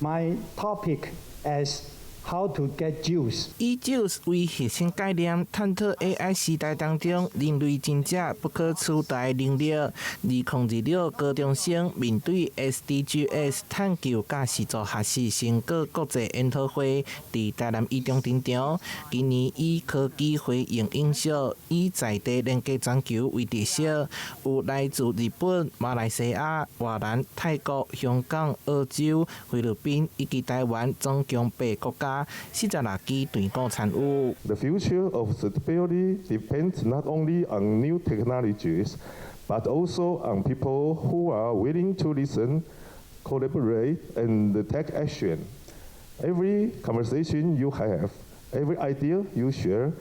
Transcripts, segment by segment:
My topic is how to get juice。以 juice 為核心概念，探討 AI 時代當中人類真正不可取代能力。2026高中生面對 SDGs 探究佮實作學習成果國際研討會，佇台南一中登場。今年以科技回應永續，以在地連結全球為特色，有來自日本、馬來西亞、越南、泰國、香港、澳洲、菲律賓以及台灣總共八國家，46支隊伍參與。 The future of sustainability depends not only on new technologies, but also on people who are willing to listen, collaborate, and take action. Every conversation you have, every idea you share,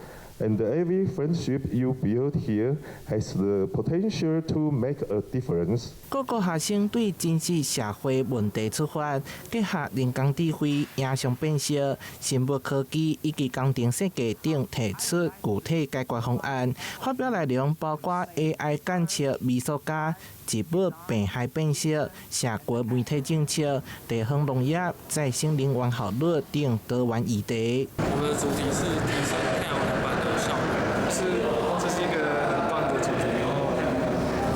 and every friendship you build here has the potential to make a difference. 各國學生對真實社會問題出發，結合人工智慧、影像辨識、生物科技以及工程設計等，提出具體解決方案。發表內容包括 AI 檢測微塑膠、植物病害辨識、社群媒體政策、地方農業、再生能源效率等多元議題。我們的主題是提升太陽能板的效率，是，這是一個很棒的主題，然後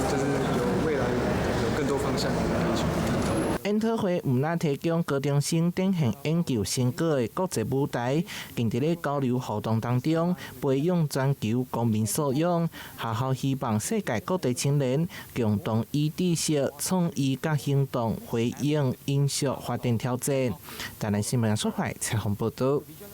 就是有未來有更多方向可以去探討。研討會毋但提供高中生展現研究成果的國際舞台，更佇咧交流活動當中培養全球公民素養。學校希望世界各地青年共同以知識、創意佮行動回應永續發展挑戰。台南新聞出來採訪報道。